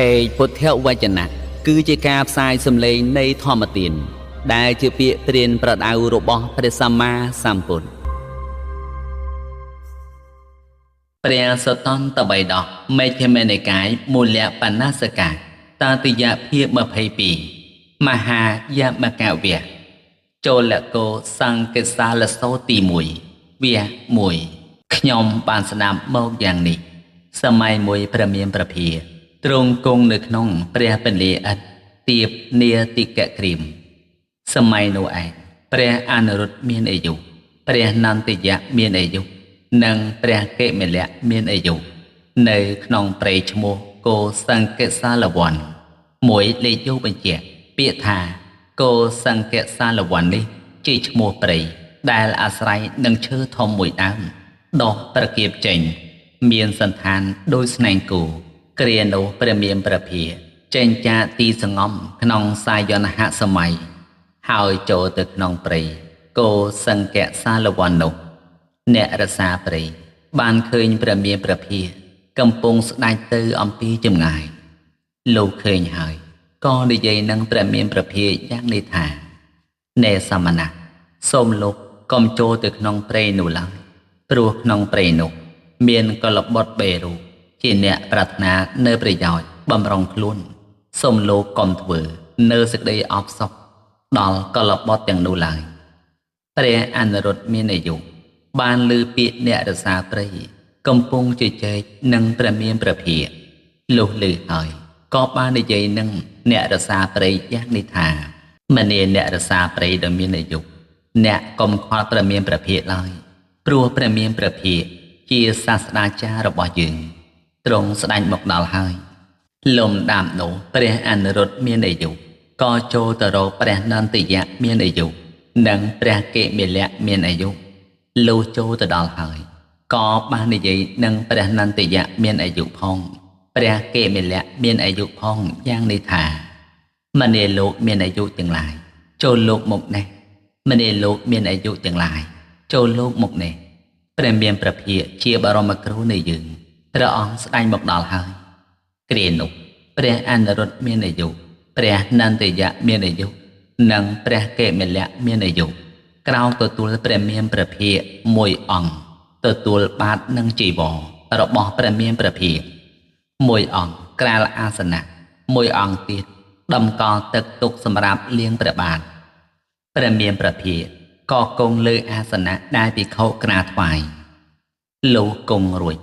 េចពុទ្ធវចនៈគឺជាការផ្សាយសម្លេងនៃធម្មទានដែលជាពាក្យព្រានប្រដៅរបស់ព្រះសម្មាសម្ពុទ្ធព្រះសតន្តបិដកមជ្ឈិមនិកាយមូលបណ្ណសកាតាទយភាគ22មហាយមកវៈចូលកោសង្កសាលសោទី1វៈ1ខ្ញុំបានស្ដាប់មកយ៉ាងនេះសម័យមួយព្រះមានព្រះភាទ្រង់គង់នៅក្នុងព្រះពលាឥដ្ឋទៀបនាតិកក្រៀមសម័យនោះឯងព្រះអនុរុទ្ធមានអាយុព្រះនន្ទយៈមានអាយុនិងព្រះកេមលៈមានអាយុនៅក្នុងព្រៃឈ្មោះកោសង្កសាលវ័នមួយលេខយោបញ្ជាក់ពាក្យថាកោសង្កសាលវ័ននេះជាឈ្មោះព្រៃដែលអាស្រ័យនឹងឈើធំមួយដើមដុះប្រគៀបចេញមានសន្តានដោយស្នែងគោគ្រានោះព្រះមានព្រះភាចេញចាកទីសងំក្នុងសាយនហសម័យហើយចូលទៅក្នុងព្រៃកោសង្កសាលវ័ននោះអ្នករសាព្រៃបានឃើញព្រះមានព្រះភាកំពុងស្ដេចទៅអំពីចម្ងាយលោកឃើញហើយក៏និយាយនឹងព្រះមានព្រះភាយ៉ាងនេះថាណែសមណៈសូមលោកកុំចូលទៅក្នុងព្រៃនោះឡើយព្រោះក្នុងព្រៃនោះមានកលបុត្របីរូបជាអ្នកប្រាថ្នានៅប្រយោជន៍បំរុងខ្លួនសូមលោកកុំធ្វើនៅសេចក្តីអបសុខដល់កលបុត្រទាំងនោះឡើយព្រះអនុរុទ្ធមានអាយុបានឮពាក្យអ្នករសាព្រៃកំពុងជជែកនឹងព្រះមានព្រះភាលុះឮហើយក៏បាននិយាយនឹងអ្នករសាព្រៃយ៉ាងនេះថាមនាអ្នករសាព្រៃដ៏មានអាយុអ្នកកុំខ្វល់ព្រះមានព្រះភាឡើយព្រោះព្រះមានព្រះភាជាសាស្ត្រាចារ្យរបស់យើងទ្រង់ស្ដេចមកដល់ហើយលំដាប់នោះព្រះអនុរុទ្ធមានអាយុក៏ចូលទៅរកព្រះនន្ទយៈមានអាយុនិងព្រះកេមលៈមានអាយុលុះចូលទៅដល់ហើយក៏បាននិយាយនឹងព្រះនន្ទយៈមានអាយុផងព្រះកេមលៈមានអាយុផងយ៉ាងនេះថាមនាលោកមានអាយុទាំងឡាយចូលលោកមកនេះមនាលោកមានអាយុទាំងឡាយចូលលោកមកនេះព្រះមានព្រះភាជាបរមគ្រូនៃយើងព្រះអង្គស្ដេចមកដល់ហើយគ្រានោះព្រះអនុរុទ្ធមានអាយុព្រះនន្ទយៈមានអាយុនិងព្រះកេមលៈមានអាយុក្រោកទទួលព្រះមានព្រះភាមួយអង្គទទួលបាតនិងជីវររបស់ព្រះមានព្រះភាមួយអង្គក្រាលអាសនៈមួយអង្គទៀតតម្កល់ទឹកទុកសម្រាប់លាងព្រះបាទព្រះមានព្រះភាក៏គង់លើអាសនៈដែលភិក្ខុក្រាលថ្វាយលុះគង់រួច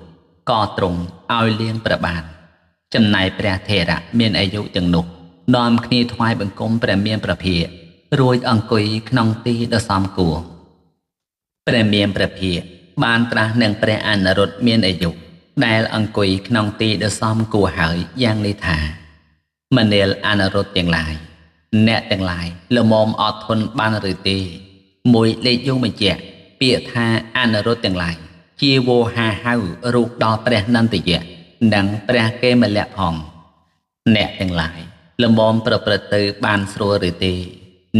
ក៏ទ្រង់ឲ្យលាងព្រះបាទចំណែកព្រះថេរៈមានអាយុទាំងនោះនាំគ្នាថ្វាយបង្គំព្រះមានព្រះភារួចអង្គុយក្នុងទីដ៏សមគួរព្រះមានព្រះភាបានត្រាស់នឹងព្រះអនុរុទ្ធមានអាយុដែលអង្គុយក្នុងទីដ៏សមគួរហើយយ៉ាងនេះថាមនាលអនុរុទ្ធទាំងឡាយអ្នកទាំងឡាយល្មមអត់ធន់បានឬទេមួយលេខយោបញ្ជាក់ពាក្យថាអនុរុទ្ធទាំងឡាយជាវោហាហៅរូបដល់ព្រះនន្ទយៈនិងព្រះកេមលៈផងអ្នកទាំងឡាយល្មមប្រព្រឹត្តទៅបានស្រួលឬទេ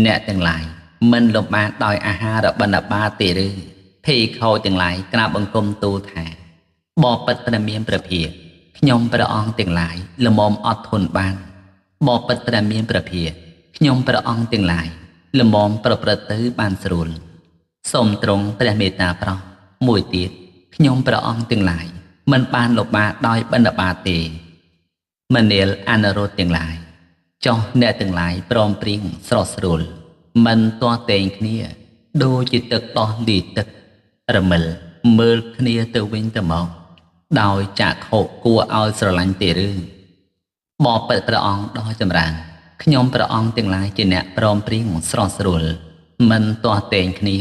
អ្នកទាំងឡាយមិនលំបាកដោយអាហារបិណ្ឌបាតទេឬភិក្ខុទាំងឡាយក្រាបបង្គំទូលថាបបិទ្ធព្រះមានព្រះភាខ្ញុំព្រះអង្គទាំងឡាយល្មមអត់ធន់បានបបិទ្ធព្រះមានព្រះភាខ្ញុំព្រះអង្គទាំងឡាយល្មមប្រព្រឹត្តទៅបានស្រួលសូមទ្រង់ព្រះមេត្តាប្រោសមួយទៀតខ្ញុំព្រះអង្គទាំងឡាយមិនបានលំបាកដោយបិណ្ឌបាតទេមនាលអនុរុទ្ធទាំងឡាយចុះអ្នកទាំងឡាយព្រមព្រៀងស្រស់ស្រួលមិនទាស់ទែងគ្នាដូចជាទឹកដោះលីទឹករមិលមើលគ្នាទៅវិញទៅមកដោយចាក់ខុគួរឲ្យស្រឡាញ់ទេឬបបិទ្ធព្រះអង្គដ៏ចម្រើនខ្ញុំព្រះអង្គទាំងឡាយជាអ្នកព្រមព្រៀងស្រស់ស្រួលមិនទាស់ទែងគ្នា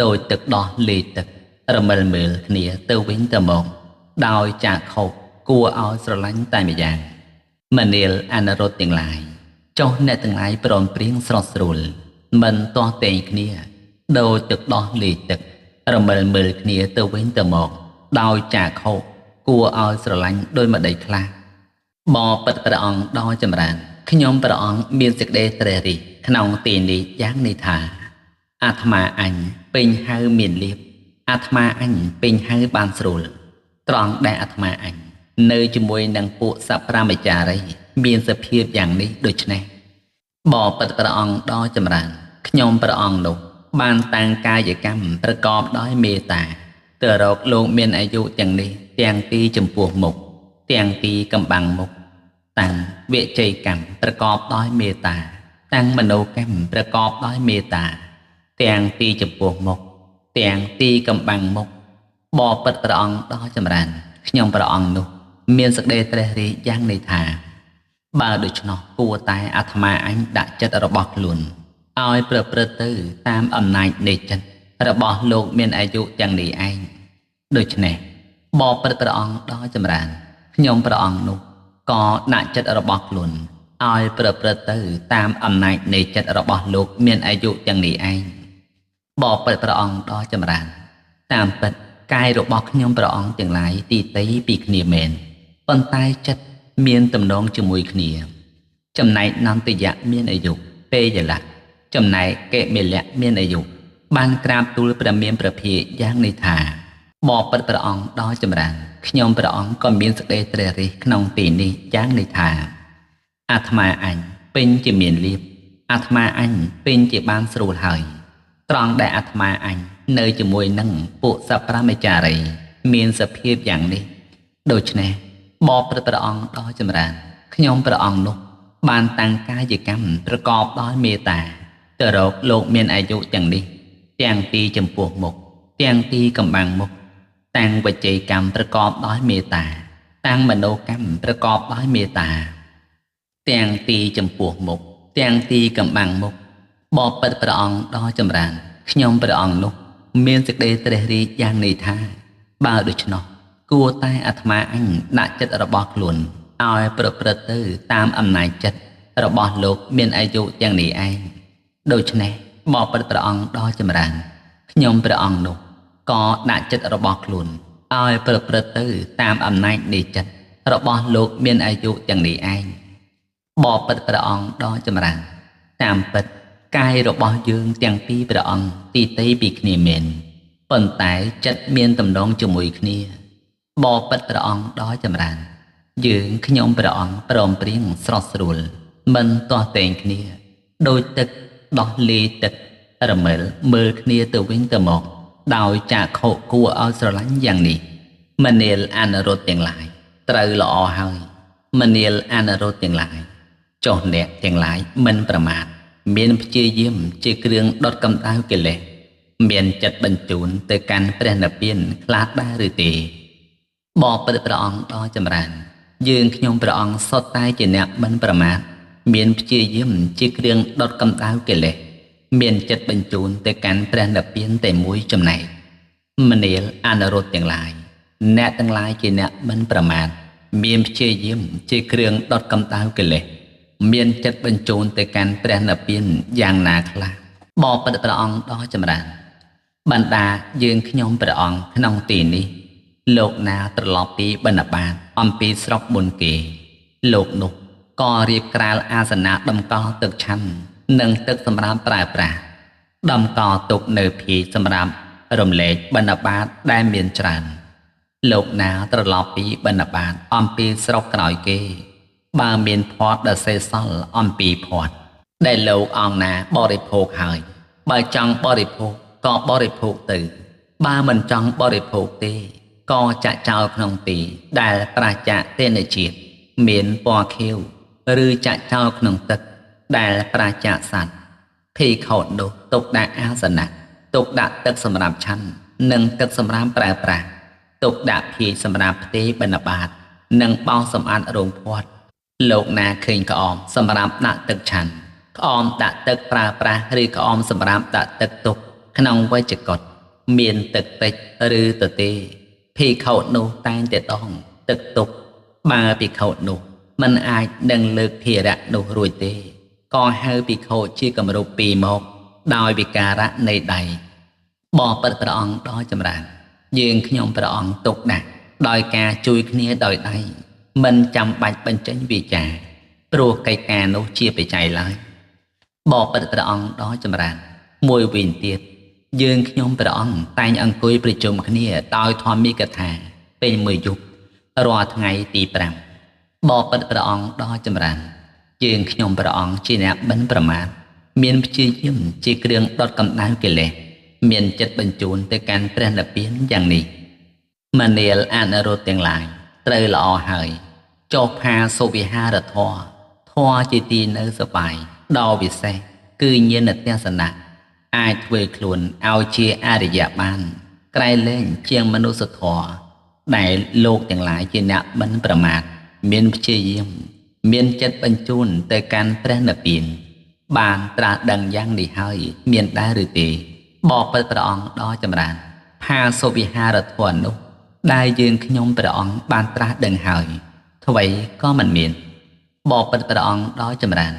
ដោយទឹកដោះលីទឹករមិលមើលគ្នាទៅវិញទៅមកដោយចាក់ខុគួរឲ្យស្រឡាញ់តែម្យ៉ាងមនាលអនុរុទ្ធទាំងឡាយចុះអ្នកទាំងឡាយព្រមព្រៀងស្រស់ស្រួលមិនទាស់ទែងគ្នាដោយទឹកដោះលីទឹករមិលមើលគ្នាទៅវិញទៅមកដោយចាខុគួរឲ្យស្រឡាញ់ដោយម្ដីខ្លះបបិទ្ធព្រះអង្គដ៏ចម្រើនខ្ញុំព្រះអង្គមានសេចក្តីត្រេះរិះក្នុងទីនេះយ៉ាងនេះថាអាត្មាអញពេញហៅមានលៀបអាត្មាអញពេញហៅបានស្រួលត្រង់ដែលអាត្មាអញ នៅជាមួយនឹងពួកសព្រាមចារីមានសភាពយ៉ាងនេះដូច្នេះបបិទ្ធព្រះអង្គដ៏ចម្រើនខ្ញុំព្រះអង្គនោះបានតាំងកាយកម្មប្រកបដោយមេត្តាទៅរកលោកមានអាយុទាំងនេះទាំងទីចំពោះមុខទាំងទីកំបាំងមុខតាំងវិជ័យកម្មប្រកបដោយមេត្តាតាំងមโนកម្មប្រកបដោយមេត្តាទាំងទីចំពោះមុខទាំងទីកំបាំងមុខបបិទ្ធព្រះអង្គដ៏ចម្រើនខ្ញុំព្រះអង្គនោះមានសេចក្តីត្រេះរិះយ៉ាងនេះថាបើដូច្នោះគួរតែអាត្មាអញដាក់ចិត្តរបស់ខ្លួនឲ្យប្រព្រឹត្តទៅតាមអំណាចនៃចិត្តរបស់លោកមានអាយុទាំងនេះឯងដូច្នេះបបិទ្ធព្រះអង្គដ៏ចម្រើនខ្ញុំព្រះអង្គនោះក៏ដាក់ចិត្តរបស់ខ្លួនឲ្យប្រព្រឹត្តទៅតាមអំណាចនៃចិត្តរបស់លោកមានអាយុទាំងនេះឯងបបិទ្ធព្រះអង្គដ៏ចម្រើនតាមពិតកាយរបស់ខ្ញុំព្រះអង្គទាំងឡាយទីទៃពីគ្នាមែនប៉ុន្តែចិត្តមានទំនងជាមួយគ្នាចំណែកនន្តយៈមានអាយុពេយលៈចំណែកកេមិលៈមានអាយុបានក្រាបទូលព្រះមានព្រះភិក្ខយ៉ាងនេះថាបបិទ្ធព្រះអង្គដ៏ចម្រើនខ្ញុំព្រះអង្គក៏មានសេចក្តីត្រេះរិះក្នុងទីនេះយ៉ាងនេះថាអាត្មាអញពេញជាមានលាភអាត្មាអញពេញជាបានស្រួលហើយត្រង់ដែលអាត្មាអញនៅជាមួយនឹងពួកសព្រាមចារីមានសភាពយ៉ាងនេះដូច្នេះបបិទ្ធព្រះអង្គដ៏ចម្រើនខ្ញុំព្រះអង្គនោះបានតាំងកាយកម្មប្រកបដោយមេត្តាទៅរកលោកមានអាយុទាំងនេះទាំងទីចំពោះមុខទាំងទីកំបាំងមុខតាំងវិជ័យកម្មប្រកបដោយមេត្តាតាំងមโนកម្មប្រកបដោយមេត្តាទាំងទីចំពោះមុខទាំងទីកំបាំងមុខបបិទ្ធព្រះអង្គដ៏ចម្រើនខ្ញុំព្រះអង្គនោះមានសេចក្តីត្រេះរិះយ៉ាងនេះថាបើដូច្នោះគួរតែអាត្មាអញដាក់ចិត្តរបស់ខ្លួនឲ្យប្រព្រឹត្តទៅតាមអំណាចចិត្តរបស់លោកមានអាយុទាំងនេះឯងដូច្នេះបបិទ្ធព្រះអង្គដ៏ចម្រើនខ្ញុំព្រះអង្គនោះក៏ដាក់ចិត្តរបស់ខ្លួនឲ្យប្រព្រឹត្តទៅតាមអំណាចនៃចិត្តរបស់លោកមានអាយុទាំងនេះឯងបបិទ្ធព្រះអង្គដ៏ចម្រើនតាមពិតកាយរបស់យើងទាំងពីរព្រះអង្គទីទៃពីគ្នាមែនប៉ុន្តែចិត្តមានទំនងជាមួយគ្នាបបិទ្ធព្រះអង្គដ៏ចម្រើនយើងខ្ញុំព្រះអង្គព្រមព្រៀងស្រស់ស្រួលមិនទាស់ទែងគ្នាដោយទឹកដោះលាយទឹករមិលមើលគ្នាទៅវិញទៅមកដោយចាកខុគួរឲ្យស្រឡាញ់យ៉ាងនេះមនាលអនុរុទ្ធទាំងឡាយត្រូវល្អហើយមនាលអនុរុទ្ធទាំងឡាយចុះអ្នកទាំងឡាយមិនប្រមាទមានព្យាយាមជាគ្រឿងដុតកម្ដៅកិលេសមានចិត្តបញ្ជូនទៅកាន់ព្រះនិព្វានខ្លះដែរឬទេបបិទ្ធព្រះអង្គដ៏ចម្រើនយើងខ្ញុំព្រះអង្គសុទ្ធតែជាអ្នកមិនប្រមាទមានព្យាយាមជាគ្រឿងដុតកម្ដៅកិលេសមានចិត្តបញ្ជូនទៅកាន់ព្រះនិព្វានតែមួយចំណែកមនាលអនុរុទ្ធទាំងឡាយអ្នកទាំងឡាយជាអ្នកមិនប្រមាទមានព្យាយាមជាគ្រឿងដុតកម្ដៅកិលេសមានចិត្តបញ្ជូនទៅកាន់ព្រះនិព្វានយ៉ាងណាខ្លះបបិទ្ធព្រះអង្គដ៏ចម្រើនបណ្ដាយើងខ្ញុំព្រះអង្គក្នុងទីនេះលោកណាត្រឡប់ពីបណ្ឌបាតអំពីស្រុកមុនគេលោកនោះក៏រៀបក្រាលអាសនៈតម្កល់ទឹកឆាន់និងទឹកសម្រាប់ប្រើប្រាស់តម្កល់ទុកនៅភីសម្រាប់រំលែកបណ្ឌបាតដែលមានច្រើនលោកណាត្រឡប់ពីបណ្ឌបាតអំពីស្រុកក្រោយគេបើមានភ័ព្វដែលសេសសល់អំពីភ័ព្វដែលលោកអង្គណាបរិភោគហើយបើចង់បរិភោគក៏បរិភោគទៅបើមិនចង់បរិភោគទេក៏ចាក់ចោលក្នុងទីដែលប្រាសចាកទេនជាតិមានពណ៌ខៀវឬចាក់ចោលក្នុងទឹកដែលប្រាសចាកសត្វភីខោនោះទុកដាក់អាសនៈទុកដាក់ទឹកសម្រាប់ឆាន់និងទឹកសម្រាប់ប្រើប្រាស់ទុកដាក់ភាយសម្រាប់ផ្ទេបណ្ឌបាតនិងបោសសម្អាតរោងភ័ព្វលោកណាឃើញក្អមសម្រាប់ដាក់ទឹកឆាន់ក្អមដាក់ទឹកប្រើប្រាស់ឬក្អមសម្រាប់ដាក់ទឹកទុកក្នុងវេជ្ជកុដមានទឹកតិចឬទទេភីខោនោះតែងតែដងទឹកទុកបើភិក្ខុនោះមិនអាចនឹងលើកភារៈនោះរួចទេក៏ហៅភិក្ខុជាគំរូពីរមកដោយវិការៈនៃដៃបបិទ្ធព្រះអង្គដ៏ចម្រើនយើងខ្ញុំព្រះអង្គទុកដាក់ដោយការជួយគ្នាដោយដៃមិនចាំបាច់បញ្ចេញវាចាព្រោះកិច្ចការនោះជាបច្ច័យឡើយបបិទ្ធព្រះអង្គដ៏ចម្រើនមួយវិញទៀតយើងខ្ញុំព្រះអង្គតែងអង្គុយប្រជុំគ្នាដោយធម្មិកថាពេលមួយយប់ រាល់ថ្ងៃទី5បបិទ្ធព្រះអង្គដ៏ចម្រើនយើងខ្ញុំព្រះអង្គជាអ្នកបិណ្ឌប្រមាទមានព្យាយាមជាគ្រឿងដុតកម្ដៅកិលេសមានចិត្តបញ្ជូនទៅកាន់ព្រះនិព្វានយ៉ាងនេះមនាលអនុរុទ្ធទាំងឡាយត្រូវល្អហើយចុះផាសុវិហារធម៌ធម៌ជាទីនៅសប្បាយដ៏វិសេសគឺញាណទស្សនៈអាចធ្វើខ្លួនឲ្យជាអរិយបានក្រៃលែងជាងមនុស្សធម៌ដែលលោកទាំងឡាយជាអ្នកបិណ្ឌប្រមាទមានព្យាយាមមានចិត្តបញ្ជូនទៅកាន់ព្រះនិព្វានបានត្រាស់ដឹងយ៉ាងនេះហើយមានដែរឬទេបបិទ្ធព្រះអង្គដ៏ចម្រើនផាសុវិហារធម៌នោះដែលយើងខ្ញុំព្រះអង្គបានត្រាស់ដឹងហើយអ្វីក៏មិនមានបបិទ្ធព្រះអង្គដ៏ចម្រើន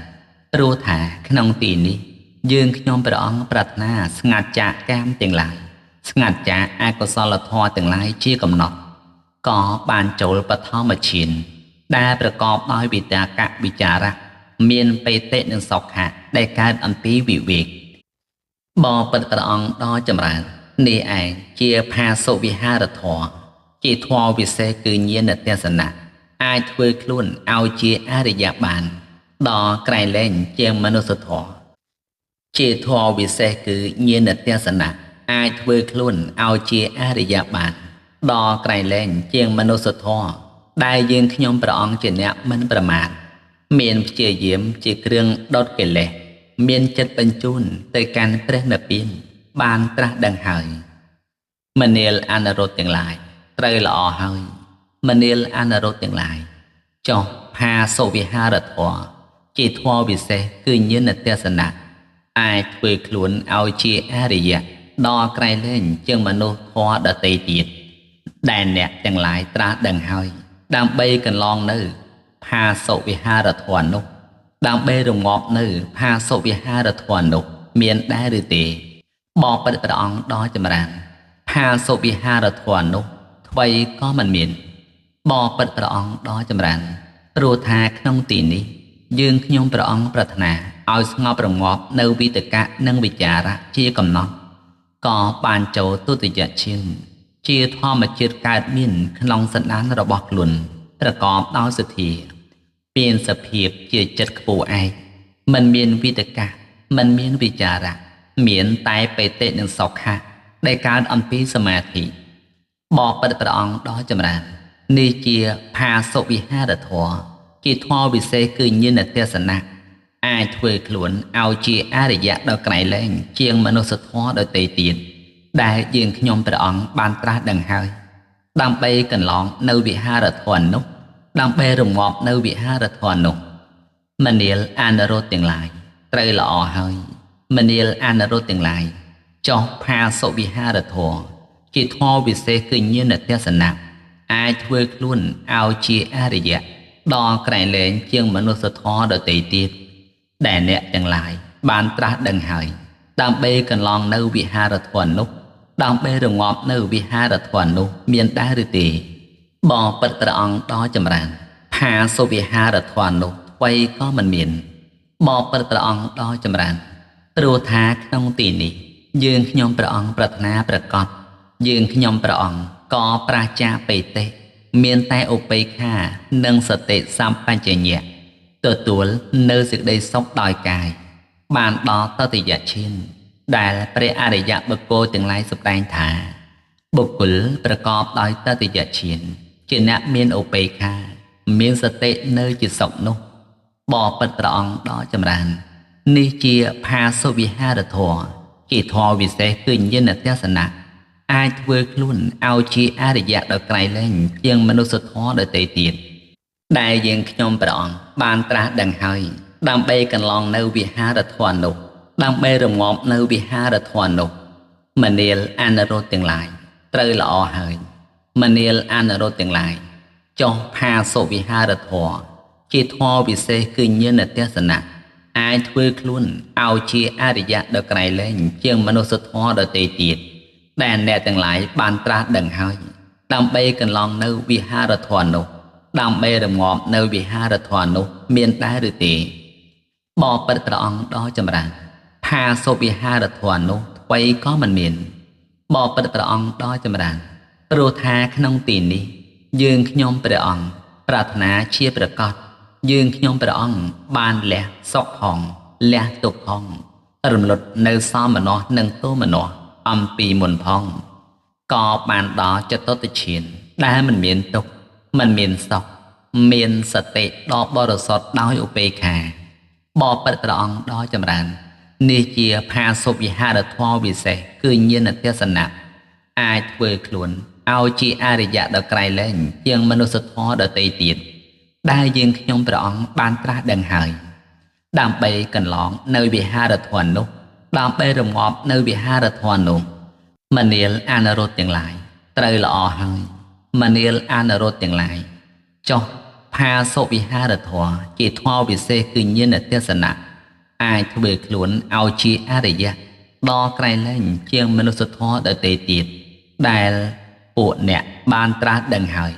ព្រោះថាក្នុងទីនេះយើងខ្ញុំព្រះអង្គប្រាថ្នាស្ងាត់ចាកកាមទាំងឡាយស្ងាត់ចាកអកុសលធម៌ទាំងឡាយជាកំណត់ក៏បានចូលបឋមឈានដែលប្រកបដោយវិតាកវិចារៈមានបេតិនិងសុខៈដែលកើតអំពីវិវេកបបិទ្ធព្រះអង្គដ៏ចម្រើននេះឯងជាផាសុវិហារធម៌ជាធម៌វិសេសគឺញាណទស្សនៈអាចធ្វើខ្លួនឲ្យជាអរិយបានដល់ក្រៃលែងជាងមនុស្សធម៌ជាធម៌វិសេសគឺញាណទស្សនៈអាចធ្វើខ្លួនឲ្យជាអរិយបានដល់ក្រៃលែងជាងមនុស្សធម៌ដែលយើងខ្ញុំព្រះអង្គជាអ្នកមិនប្រមាទមានព្យាយាមជាគ្រឿងដុតកិលេសមានចិត្តបញ្ជូនទៅកាន់ព្រះនិព្វានបានត្រាស់ដឹងហើយមនាលអនុរុទ្ធទាំងឡាយត្រូវល្អហើយមនាលអនុរុទ្ធទាំងឡាយចុះផាសុវិហារធម៌ជាធម៌វិសេសគឺញាណទស្សនៈអាចធ្វើខ្លួនឲ្យជាអរិយៈដល់ក្រៃលែងជាងមនុស្សធម៌ដទៃទៀតដែលអ្នកទាំងឡាយត្រាស់ដឹងហើយដើម្បីកន្លងនៅផាសុវិហារធម៌នោះដើម្បីរងាប់នៅផាសុវិហារធម៌នោះមានដែរឬទេបបិទ្ធព្រះអង្គដ៏ចម្រើនផាសុវិហារធម៌នោះអ្វីក៏មិនមានបបិទ្ធព្រះអង្គដ៏ចម្រើនព្រោះថាក្នុងទីនេះយើងខ្ញុំព្រះអង្គប្រាថ្នាឲ្យស្ងប់រងាប់នៅវិតកៈនិងវិចារៈជាកំណត់ក៏បានចូលទុតិយឈានជាធម្មជាតិកើតមានក្នុងសន្តានរបស់ខ្លួនប្រកបដោយសទ្ធាមានសភាពជាចិត្តខ្ពស់ឯកមិនមានវិតកៈមិនមានវិចារៈមានតែបេតិនិងសុខៈដែលកើតអំពីសមាធិបបិទ្ធព្រះអង្គដ៏ចម្រើននេះជាផាសុវិហារធម៌ជាធម៌វិសេសគឺញាណទស្សនៈអាចធ្វើខ្លួនឲ្យជាអរិយៈដល់ក្រៃលែងជាងមនុស្សធម៌ដទៃទៀតដែលយើងខ្ញុំព្រះអង្គបានត្រាស់ដឹងហើយដើម្បីកន្លងនៅវិហារធម៌នោះដើម្បីរងាប់នៅវិហារធម៌នោះមនាលអនុរុទ្ធទាំងឡាយត្រូវល្អហើយមនាលអនុរុទ្ធទាំងឡាយចុះផាសុវិហារធម៌ជាធម៌វិសេសគឺញាណទស្សនៈអាចធ្វើខ្លួនឲ្យជាអរិយៈដល់ក្រៃលែងជាងមនុស្សធម៌ដទៃទៀតដែលអ្នកទាំងឡាយបានត្រាស់ដឹងហើយដើម្បីកន្លងនៅវិហារធម៌នោះដើម្បីរងាប់នៅវិហារធម៌នោះមានដែរឬទេបបិទ្ធព្រះអង្គដ៏ចម្រើនផាសុវិហារធម៌នោះអ្វីក៏មិនមានបបិទ្ធព្រះអង្គដ៏ចម្រើនព្រោះថាក្នុងទីនេះយើងខ្ញុំព្រះអង្គប្រាថ្នាប្រកបយើងខ្ញុំព្រះអង្គក៏ប្រាសចាកបេតិមានតែឧបេក្ខានិងសតិសម្បជញ្ញៈទទួលនៅសេចក្តីសុខដោយកាយបានដល់តតិយឈានដែលព្រះអរិយបុគ្គលទាំងឡាយសម្ដែងថាបុគ្គលប្រកបដោយតតិយឈានជាអ្នកមានឧបេក្ខាមានសតិនៅជាសុខនោះបបិទ្ធព្រះអង្គដ៏ចម្រើននេះជាផាសុវិហារធម៌ជាធម៌វិសេសគឺញាណទស្សនៈអាចធ្វើខ្លួនឲ្យជាអរិយៈដល់ក្រៃលែងជាងមនុស្សធម៌ដទៃទៀតដែលយើងខ្ញុំព្រះអង្គបានត្រាស់ដឹងហើយដើម្បីកន្លងនៅវិហារធម៌នោះដើម្បីរងាប់នៅវិហារធម៌នោះមនាលអនុរុទ្ធទាំងឡាយត្រូវល្អហើយមនាលអនុរុទ្ធទាំងឡាយចុះផាសុវិហារធម៌ជាធម៌វិសេសគឺញាណទស្សនៈអាចធ្វើខ្លួនឲ្យជាអរិយៈដល់ក្រៃលែងជាងមនុស្សធម៌ដទៃទៀតដែលអ្នកទាំងឡាយបានត្រាស់ដឹងហើយដើម្បីកន្លងនៅវិហារធម៌នោះដើម្បីរងាប់នៅវិហារធម៌នោះមានដែរឬទេបបិទ្ធព្រះអង្គដ៏ចម្រើនផាសុវិហារធម៌នោះអ្វីក៏មិនមានបបិទ្ធព្រះអង្គដ៏ចម្រើនព្រោះថាក្នុងទីនេះ យើងខ្ញុំព្រះអង្គប្រាថ្នាជាប្រកបយើងខ្ញុំព្រះអង្គបានលះសុខផងលះទុក្ខផងរំលត់នៅសោមនស្សនិងទោមនស្សអំពីមុនផងក៏បានដល់ចតុតឈានដែលមិនមានទុក្ខមិនមានសុខមានសតិដ៏បរិសុទ្ធដោយឧបេក្ខាបបិទ្ធព្រះអង្គដ៏ចម្រើននេះជាផាសុវិហារធម៌វិសេសគឺញាណទស្សនៈអាចធ្វើខ្លួនឲ្យជាអរិយៈដ៏ក្រៃលែងជាងមនុស្សធម៌ដទៃទៀតដែលយើងខ្ញុំព្រះអង្គបានត្រាស់ដឹងហើយដើម្បីកន្លងនៅវិហារធម៌នោះដើម្បីរងាប់នៅវិហារធម៌នោះមនាលអនុរុទ្ធទាំងឡាយត្រូវល្អហើយមនាលអនុរុទ្ធទាំងឡាយចុះផាសុវិហារធម៌ជាធម៌វិសេសគឺញាណទស្សនៈអាចធ្វើខ្លួនឲ្យជាអរិយៈដ៏ក្រៃលែងជាងមនុស្សធម៌ដទៃទៀតដែលពួកអ្នកបានត្រាស់ដឹងហើយ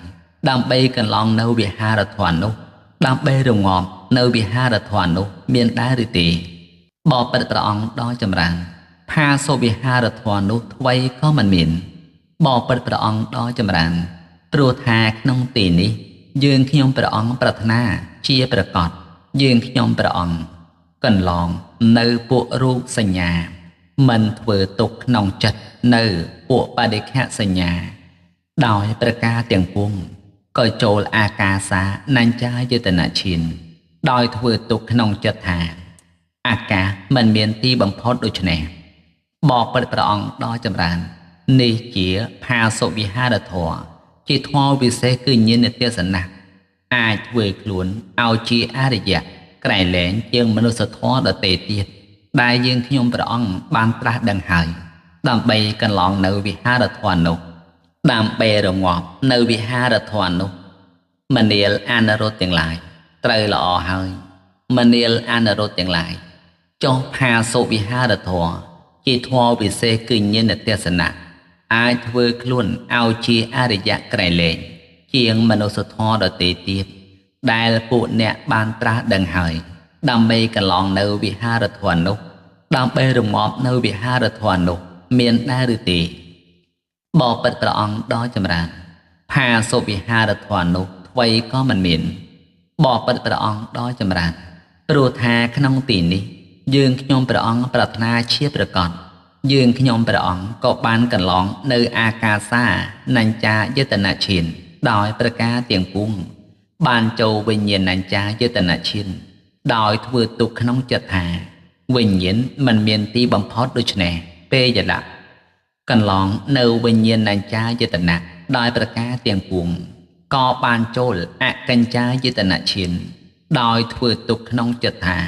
ដើម្បីកន្លងនៅវិហារធម៌នោះដើម្បីរងាប់នៅវិហារធម៌នោះមានដែរឬទេបបិទ្ធព្រះអង្គដ៏ចម្រើនផាសុវិហារធម៌នោះថ្វីក៏មិនមានបបិទ្ធព្រះអង្គដ៏ចម្រើនព្រោះថាក្នុងទីនេះយើងខ្ញុំព្រះអង្គប្រាថ្នាជាប្រកបយើងខ្ញុំព្រះអង្គកន្លងនៅពួករូបសញ្ញាមិនធ្វើទុកក្នុងចិត្តនៅពួកបដិខៈសញ្ញាដោយប្រការទាំងពួងក៏ចូលអាកាសានញ្ចាយតនឈានដោយធ្វើទុកក្នុងចិត្តថាអាកាសមិនមានទីបំផុតដូច្នេះបបិទ្ធព្រះអង្គដ៏ចម្រើននេះជាផាសុវិហារធម៌ជាធម៌វិសេសគឺញាណទស្សនៈអាចធ្វើខ្លួនឲ្យជាអរិយៈក្រៃលែងជាងមនុស្សធម៌ដទៃទៀតដែលយើងខ្ញុំព្រះអង្គបានត្រាស់ដឹងហើយដើម្បីកន្លងនៅវិហារធម៌នោះដើម្បីរងាប់នៅវិហារធម៌នោះមនាលអនុរុទ្ធទាំងឡាយត្រូវល្អហើយមនាលអនុរុទ្ធទាំងឡាយចុះផាសុវិហារធម៌ជាធម៌វិសេសគឺញាណទស្សនៈអាចធ្វើខ្លួនឲ្យជាអរិយៈក្រៃលែងជាងមនុស្សធម៌ដទៃទៀតដែលពួកអ្នកបានត្រាស់ដឹងហើយដើម្បីកន្លងនៅវិហារធម៌នោះដើម្បីរងាប់នៅវិហារធម៌នោះមានដែរឬទេបបិទ្ធព្រះអង្គដ៏ចម្រើនផាសុវិហារធម៌នោះថ្វីក៏មិនមានបបិទ្ធព្រះអង្គដ៏ចម្រើនព្រោះថាក្នុងទីនេះយើងខ្ញុំព្រះអង្គប្រាថ្នាជាប្រកបយើងខ្ញុំព្រះអង្គក៏បានកន្លងនៅអាកាសានញ្ចាយតនឈានដោយប្រការទាំងពួងបានចូលវិញ្ញាណញ្ចាយតនឈានដោយធ្វើទុកក្នុងចិត្តថាវិញ្ញាណមិនមានទីបំផុតដូច្នេះពេលយលៈកន្លងនៅវិញ្ញាណញ្ចាយតនៈដោយប្រការទាំងពួងក៏បានចូលអកញ្ចាយតនឈានដោយធ្វើទុកក្នុងចិត្តថា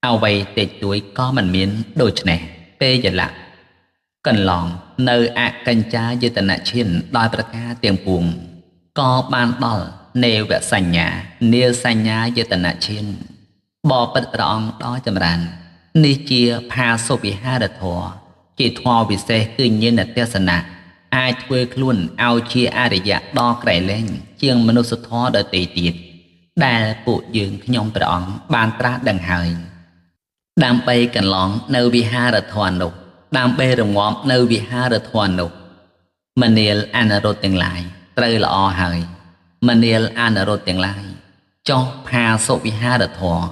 អ្វីតិចតួចក៏មិនមានដូច្នេះពេលយលៈកន្លងនៅអកញ្ចាយតនឈានដោយប្រការទាំងពួងក៏បានដល់នេវសញ្ញានាសញ្ញាយតនឈានបបិទ្ធព្រះអង្គដ៏ចម្រើននេះជាផាសុវិហារធម៌ជាធម៌វិសេសគឺញាណទស្សនៈអាចធ្វើខ្លួនឲ្យជាអរិយៈដ៏ក្រៃលែងជាងមនុស្សធម៌ដទៃទៀតដែលពួកយើងខ្ញុំព្រះអង្គបានត្រាស់ដឹងហើយដើម្បីកន្លងនៅវិហារធម៌នោះដើម្បីរងាប់នៅវិហារធម៌នោះមនាលអនុរុទ្ធទាំងឡាយត្រូវល្អហើយមនាលអនុរុទ្ធទាំងឡាយចុះផាសុវិហារធម៌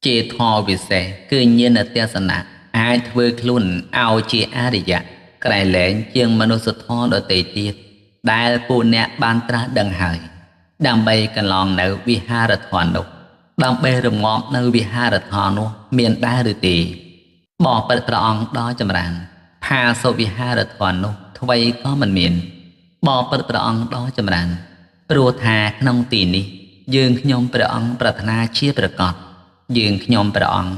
ជាធម៌វិសេសគឺញាណទស្សនៈអាចធ្វើខ្លួនឲ្យជាអរិយៈក្រៃលែងជាងមនុស្សធម៌ដទៃទៀតដែលពួកអ្នកបានត្រាស់ដឹងហើយដើម្បីកន្លងនៅវិហារធម៌នោះដើម្បីរងាប់នៅវិហារធម៌នោះមានដែរឬទេបបិទ្ធព្រះអង្គដ៏ចម្រើនផាសុវិហារធម៌នោះថ្វីក៏មិនមានបបិទ្ធព្រះអង្គដ៏ចម្រើនព្រោះថាក្នុងទីនេះយើងខ្ញុំព្រះអង្គប្រាថ្នាជាប្រកបយើងខ្ញុំព្រះអង្គ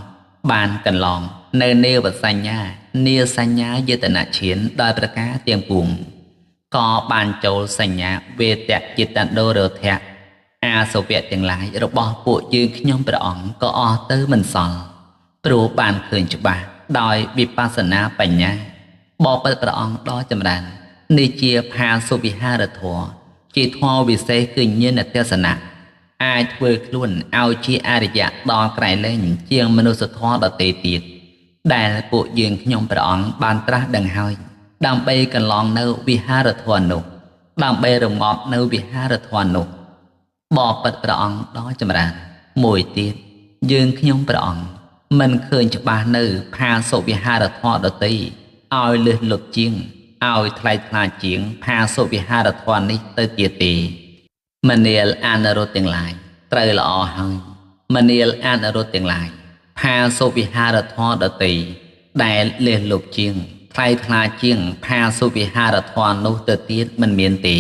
បានកន្លងនៅនេវសញ្ញានាសញ្ញាយតនឈានដោយប្រការទាំងពួងក៏បានចូលសញ្ញាវេតយតនោរធៈអាសវៈទាំងឡាយរបស់ពួកយើងខ្ញុំព្រះអង្គក៏អស់ទៅមិនសល់ព្រោះបានឃើញច្បាស់ដោយវិបស្សនាបញ្ញាបបិទ្ធព្រះអង្គដ៏ចម្រើននេះជាផាសុវិហារធម៌ជាធម៌វិសេសគឺញាណទស្សនៈអាចធ្វើខ្លួនឲ្យជាអរិយៈដ៏ក្រៃលែងជាងមនុស្សធម៌ដទៃទៀតដែលពួកយើងខ្ញុំព្រះអង្គបានត្រាស់ដឹងហើយដើម្បីកន្លងនៅវិហារធម៌នោះ ដើម្បីរងាប់នៅវិហារធម៌នោះបបិទ្ធព្រះអង្គដ៏ចម្រើនមួយទៀតយើងខ្ញុំព្រះអង្គមិនឃើញច្បាស់នៅផាសុវិហារធម៌ដទៃឲ្យលើសលប់ជាងឲ្យថ្លៃថ្លាជាងផាសុវិហារធម៌នេះទៅទៀតទេមនាលអនុរុទ្ធទាំងឡាយត្រូវល្អហើយមនាលអនុរុទ្ធទាំងឡាយផាសុវិហារធម៌ដទៃដែលលើសលប់ជាងថ្លៃថ្លាជាងផាសុវិហារធម៌នោះទៅទៀតមិនមានទេ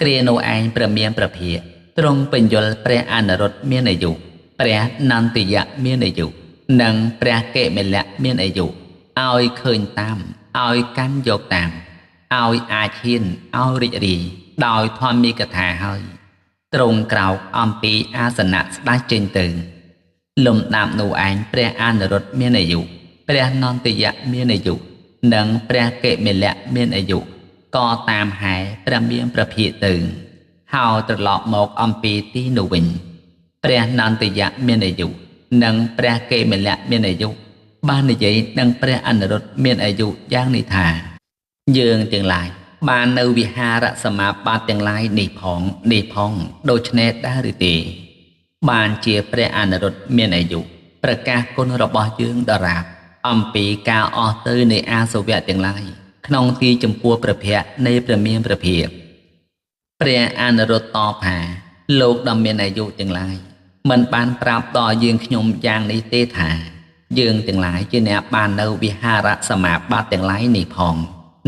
គ្រានោះឯងព្រះមានព្រះភិក្ខទ្រង់បញ្យល់ព្រះអនុរុទ្ធមានអាយុព្រះនន្ទយៈមានអាយុនិងព្រះកេមលៈមានអាយុឲ្យឃើញតាមឲ្យកាន់យកតាមឲ្យអាចហ៊ានឲ្យរីករាយដោយធម្មិកថាហើយទ្រង់ក្រោកអំពីអាសនៈស្ដេចចេញទៅលំដាប់នោះឯងព្រះអនុរុទ្ធមានអាយុព្រះនន្ទយៈមានអាយុនិងព្រះកេមលៈមានអាយុក៏តាមហែព្រះមានព្រះភិក្ខទៅហើយត្រឡប់មកអំពីទីនោះវិញព្រះនន្ទយៈមានអាយុនិងព្រះកេមលៈមានអាយុបាននិយាយនឹងព្រះអនុរុទ្ធមានអាយុយ៉ាងនេះថាយើងទាំងឡាយបាននៅវិហារសមាបត្តិទាំងឡាយនេះផងនេះផងដូច្នេះដែរឬទេបានជាព្រះអនុរុទ្ធមានអាយុប្រកាសគុណរបស់យើងដរាបអំពីការអស់ទៅនៃអាសវៈទាំងឡាយក្នុងទីចំពោះព្រះភ័ក្ត្រនៃព្រះមានព្រះភិក្ខព្រះអនុរុទ្ធតបថាលោកដ៏មានអាយុទាំងឡាយមិនបានប្រាប់ដល់យើងខ្ញុំយ៉ាងនេះទេថាយើងទាំងឡាយជាអ្នកបាននៅវិហារសមាបត្តិទាំងឡាយនេះផង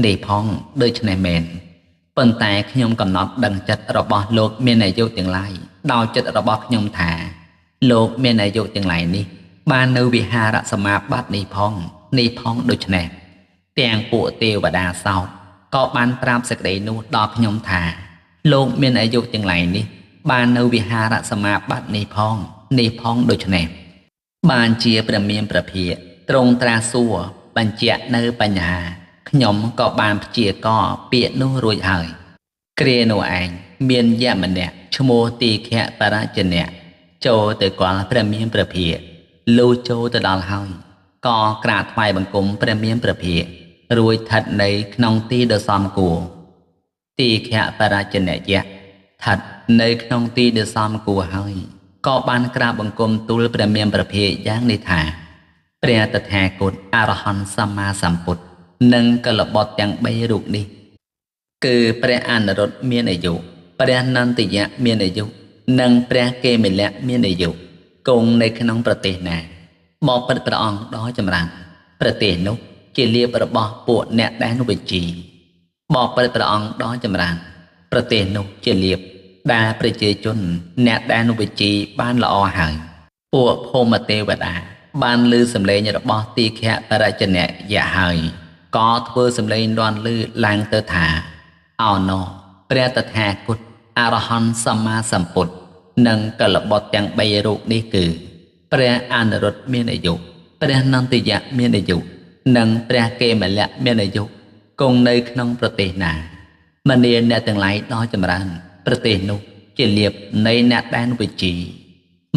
នេះផងដូច្នេះមែនប៉ុន្តែខ្ញុំកំណត់ដឹងចិត្តរបស់លោកមានអាយុទាំងឡាយដោយចិត្តរបស់ខ្ញុំថាលោកមានអាយុទាំងឡាយនេះបាននៅវិហារសមាបត្តិនេះផងនេះផងដូច្នេះទាំងពួកទេវតាសោតក៏បានប្រាប់សេចក្តីនោះដល់ខ្ញុំថាលោកមានអាយុទាំងឡាយនេះបាននៅវិហារសមាបត្តិនេះផងនេះផងដូច្នេះបានជាព្រះមានព្រះភិក្ខទ្រង់ត្រាស់សួរបញ្ជាក់នៅបញ្ហាខ្ញុំក៏បានព្យាករណ៍ពាក្យនោះរួចហើយគ្រានោះឯងមានយម្នាក់ឈ្មោះទីខៈបរជនៈចូលទៅគាល់ព្រះមានព្រះភិក្ខលុះចូលទៅដល់ហើយក៏ក្រាបថ្វាយបង្គំព្រះមានព្រះភិក្ខរួចស្ថិតនៅក្នុងទីដ៏សមគួរទីខៈបរជនៈយៈស្ថិតនៅក្នុងទីដ៏សមគួរហើយក៏បានក្រាបបង្គំទូលព្រះមានព្រះភិក្ខយ៉ាងនេះថាព្រះតថាគតអរហន្តសម្មាសម្ពុទ្ធនិងកលបុត្រទាំង3រូបនេះគឺព្រះអនុរុទ្ធមានអាយុព្រះនន្ទយៈមានអាយុនិងព្រះកេមលៈមានអាយុគង់នៅក្នុងប្រទេសណាបបិទ្ធព្រះអង្គដ៏ចម្រើនប្រទេសនោះជាលាភរបស់ពួកអ្នកដែនវិជីបបិទ្ធព្រះអង្គដ៏ចម្រើនប្រទេសនោះជាលាភដែលប្រជាជនអ្នកដែនវិជីបានល្អហើយពួកភូមិទេវតាបានឮសំឡេងរបស់ទីខៈបរជនៈយៈហើយក៏ធ្វើសំឡេងរាន់ឮឡើងទៅថាអោណោព្រះតថាគតអរហន្តសម្មាសម្ពុទ្ធនិងកលបុត្រទាំង3រូបនេះគឺព្រះអនុរុទ្ធមានអាយុព្រះនន្ទយៈមានអាយុនិងព្រះកេមលៈមានអាយុគង់នៅក្នុងប្រទេសណាមនាលអ្នកទាំងឡាយដ៏ចម្រើនប្រទេសនោះជាលាភនៃអ្នកដែនវិជី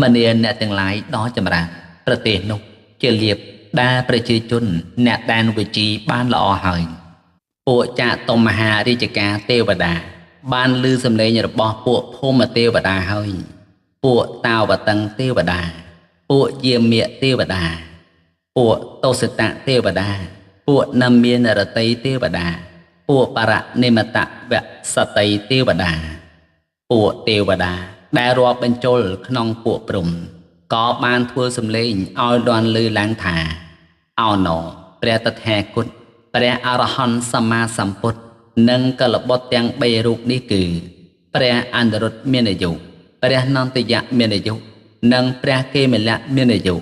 មនាលអ្នកទាំងឡាយដ៏ចម្រើនប្រទេសនោះជាលាភដែលប្រជាជនអ្នកដែនវិជីបានល្អហើយពួកចាតុមហារាជការទេវតាបានឮសំឡេងរបស់ពួកភូមិទេវតាហើយពួកតាវតឹងទេវតាពួកយាមៈទេវតាពួកតោសិតៈទេវតាពួកនមានរតីទេវតាពួកបរនិមតវសតីទេវតាពួកទេវតាដែលរាប់បញ្ចូលក្នុងពួកព្រហ្មក៏បានធ្វើសំឡេងឲ្យដន់ឮឡើងថាអោណោព្រះតថាគតព្រះអរហន្តសម្មាសម្ពុទ្ធនិងកលបុត្រទាំង3រូបនេះគឺព្រះអនុរុទ្ធមានអាយុព្រះនន្ទយៈមានអាយុនិងព្រះកេមលៈមានអាយុ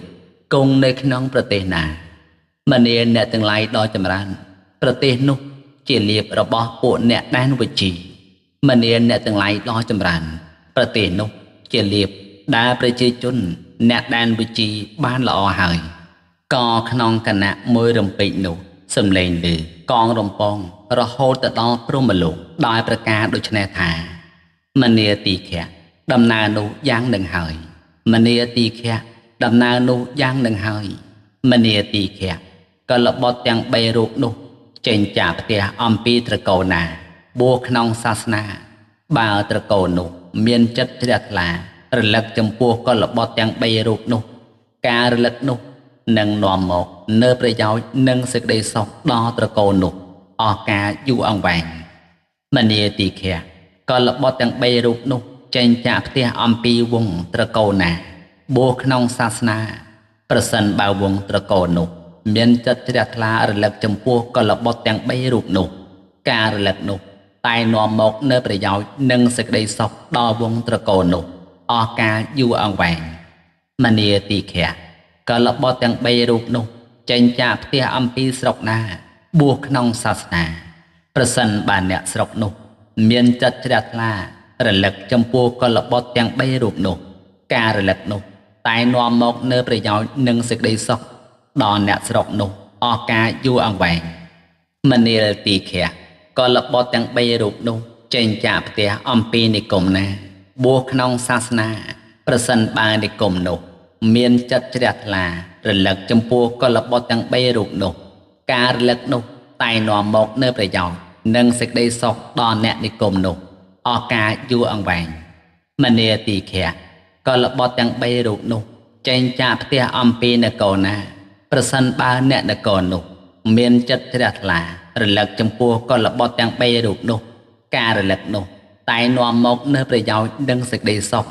គង់នៅក្នុងប្រទេសណាមនាលអ្នកទាំងឡាយដ៏ចម្រើនប្រទេសនោះជាលាភរបស់ពួកអ្នកដែនវិជីមនាលអ្នកទាំងឡាយដ៏ចម្រើនប្រទេសនោះជាលាភដែលប្រជាជនអ្នកដែនវិជីបានល្អហើយក៏ក្នុងគណៈមួយរំពេចនោះសំឡេងឮកងរំពងរហូតទៅដល់ព្រហ្មលោកដោយប្រការដូចនេះថាមនាទីខៈដំណើរនោះយ៉ាងនឹងហើយមនាទីខៈដំណើរនោះយ៉ាងនឹងហើយមនាទីខៈកលបុត្រទាំង3រូបនោះចេញចាកផ្ទះអំពីត្រកូលណា បួសក្នុងសាសនាបើត្រកូលនោះមានចិត្តជ្រះថ្លារលឹកចំពោះកុលបុត្រទាំង3រូបនោះការរលឹកនោះនឹងនាំមកនៅប្រយោជន៍និងសេចក្តីសុខដល់ត្រកូលនោះអស់កាលយូរអង្វែងមនាទីខៈកុលបុត្រទាំង3រូបនោះចេញចាកផ្ទះអំពីវងត្រកូលណាបួសក្នុងសាសនាប្រសិនបើវងត្រកូលនោះមានចិត្តជ្រះថ្លារលឹកចំពោះកុលបុត្រទាំង3រូបនោះការរលឹកនោះតែនាំមកនៅប្រយោជន៍និងសេចក្តីសុខដល់វងត្រកូលនោះអស់កាលយូរអង្វែងមនាទីខៈកុលបុត្រទាំង3រូបនោះចេញចាកផ្ទះអំពីស្រុកណាបួសក្នុងសាសនាប្រសិនបើអ្នកស្រុកនោះមានចិត្តជ្រះថ្លារលឹកចំពោះកុលបុត្រទាំង3រូបនោះការរលឹកនោះតែនាំមកនៅប្រយោជន៍និងសេចក្តីសុខដល់អ្នកស្រុកនោះអស់កាលយូរអង្វែងមនាលទីខៈកុលបុត្រទាំង3រូបនោះចេញចាកផ្ទះអំពីនិគមណាបួសក្នុងសាសនាប្រសិនបើនិគមនោះមានចិត្តជ្រះថ្លារលឹកចំពោះកុលបុត្រទាំង3រូបនោះការរលឹកនោះតែនាំមកនៅប្រយោជន៍និងសេចក្តីសុខដល់អ្នកនិគមនោះអស់កាលយូរអង្វែងមនាទីខៈកុលបុត្រទាំង3រូបនោះចេញចាកផ្ទះអំពីនគរណាប្រសិនបើអ្នកនគរនោះមានចិត្តជ្រះថ្លារលឹកចំពោះកុលបុត្រទាំង3រូបនោះការរលឹកនោះតែនាំមកនៅប្រយោជន៍និងសេចក្តីសុខ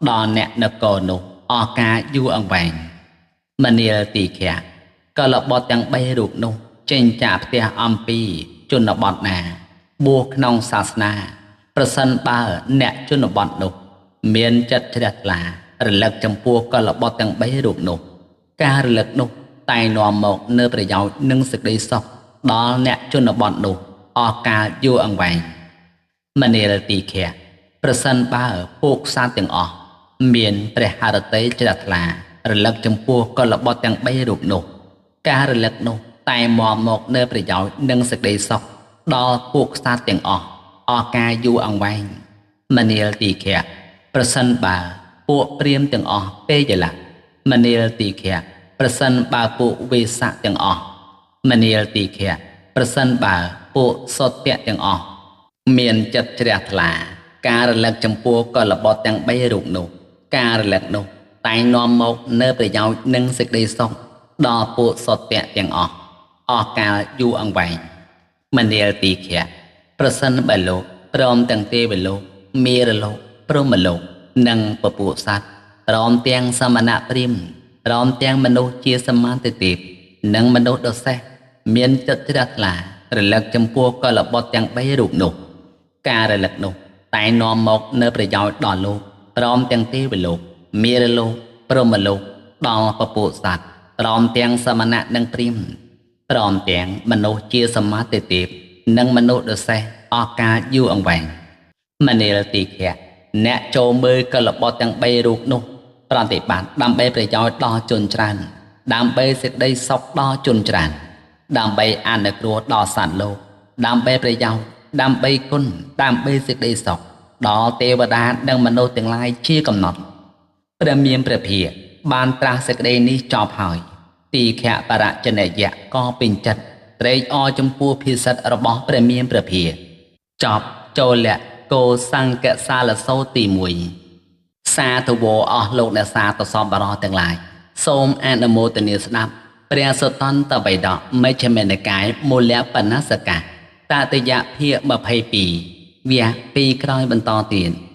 ដល់អ្នកនគរនោះអស់កាលយូរអង្វែងមនាលទីខៈកុលបុត្រទាំង3រូបនោះចេញចាកផ្ទះអំពីជនបទណាបួសក្នុងសាសនាប្រសិនបើអ្នកជនបទនោះមានចិត្តជ្រះថ្លារលឹកចំពោះកុលបុត្រទាំង3រូបនោះការរលឹកនោះតែនាំមកនៅប្រយោជន៍និងសេចក្តីសុខដល់អ្នកជនបទនោះអស់កាលយូរអង្វែងមនាលទីខៈប្រសិនបើពួកសត្វទាំងអស់មានព្រះហឫទ័យជ្រះថ្លារលឹកចំពោះកុលបុត្រទាំង3រូបនោះការរលឹកនោះតែនាំមកនៅប្រយោជន៍និងសេចក្តីសុខដល់ពួកសត្វទាំងអស់អស់កាលយូរអង្វែងមនាលទីខៈប្រសិនបើពួកព្រាហ្មណ៍ទាំងអស់ពេយលៈមនាលទីខៈប្រសិនបើពួកវេសៈទាំងអស់មនាលទីខៈប្រសិនបើពួកសតៈទាំងអស់មានចិត្តជ្រះថ្លាការរលឹកចំពោះកុលបុត្រទាំង3រូបនោះការរលឹកនោះតែនាំមកនៅប្រយោជន៍និងសេចក្តីសុខដល់ពួកសតៈទាំងអស់អស់កាលយូរអង្វែងមនាលទីខៈប្រសិនបើលោកព្រមទាំងទេវលោកមេរលោកព្រហ្មលោកនិងពពួកសត្វព្រមទាំងសមណព្រាហ្មណ៍ព្រមទាំងមនុស្សជាសមានទេពនិងមនុស្សដសេះមានចិត្តជ្រះថ្លារលឹកចំពោះកុលបុត្រទាំង3រូបនោះការរលឹកនោះតែនាំមកនៅប្រយោជន៍ដល់លោកព្រមទាំងទេវលោកមេរលោកព្រហ្មលោកដល់ពពួកសត្វព្រមទាំងសមណៈនិងព្រាហ្មណ៍ព្រមទាំងមនុស្សជាសមាទេពនិងមនុស្សដសេះអស់កាលយូរអង្វែងមនាលទីខៈអ្នកចូលមើលកុលបុត្រទាំង3រូបនោះប្រតិបត្តិដើម្បីប្រយោជន៍ដល់ជនច្រើនដើម្បីសេចក្តីសុខដល់ជនច្រើនដើម្បីអនុគ្រោះដល់សត្វលោកដើម្បីប្រយោជន៍ដើម្បីគុណដើម្បីសេចក្តីសុខដល់ទេវតានិងមនុស្សទាំងឡាយជាកំណត់ព្រះមានព្រះភិក្ខបានត្រាស់សេចក្តីនេះចប់ហើយទីខៈបរចនយៈក៏ពេញចិត្តត្រេកអរចំពោះភាសិតរបស់ព្រះមានព្រះភិក្ខចប់ចូលៈកោសង្កសាលសោទី1សាធវអស់លោកអ្នកសាទសពបរោះទាំងឡាយសូមអនុមោទនាស្ដាប់ព្រះសុតន្តបិដកមជ្ឈិមនិកាយមូលបណ្ណសកាតតិយភាគ22វគ្គ2ក្រោយបន្តទៀត។